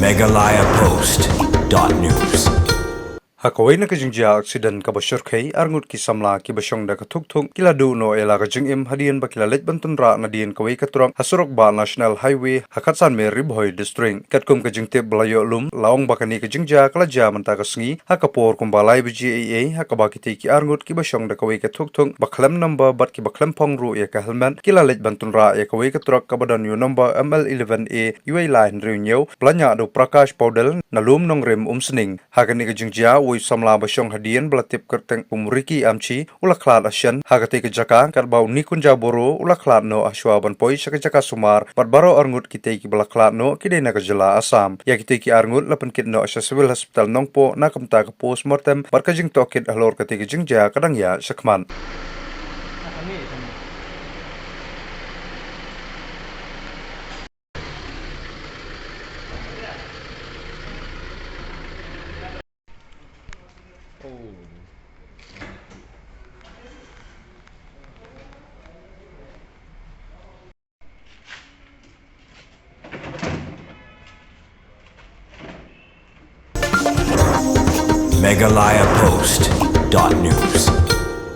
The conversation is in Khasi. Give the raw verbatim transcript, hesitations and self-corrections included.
Meghalaya Post dot news. Ha kawei na ka jingjia aksiden kaba shyrkhei, arngut ki samla kiba shong da ka thukthuk ki la duh noh ïa la ka jingim hadien ba ki la leit ban tynrah nadien kawei ka trok ha surok bah National Highway ha Katsan Mer, Ri Bhoi District. Katkum ka jingtip ba la ïoh lum, la ong ba kane ka jingjia ka la jia mynta ka sngi ha ka por kumba lai baje eiei, ha kaba kitei ki arngut kiba shong da kawei ka thukthuk ba khlem number bad kiba khlem phong ruh ïa ka helmet ki la leit ban tynrah ïa kawei ka trok kaba don ïa u number M L eleven A uwei lai hynriew hynñiew, ba la ñiah da u Prakash Paudel na Lum Nongrim, Umsning. Ha kane ka jingjia, uwei u samla ba shong hadien ba la tip kyrteng kum u Ricky Amchi u la khlad ha shen ha katei ka jaka, katba u Nikunja Boro u la khlad noh hashwa ban poi sha ka jaka sumar, bad baroh arngut kitei kiba la khlad noh ki dei na ka jylla Assam. Ïa kitei ki arngut la pynkit noh sha Civil Hospital Nongpoh na ka bynta ka post mortem bad ka jingtohkit halor katei ka jingjia ka dang ïaid shakhmat. Meghalaya Post dot news.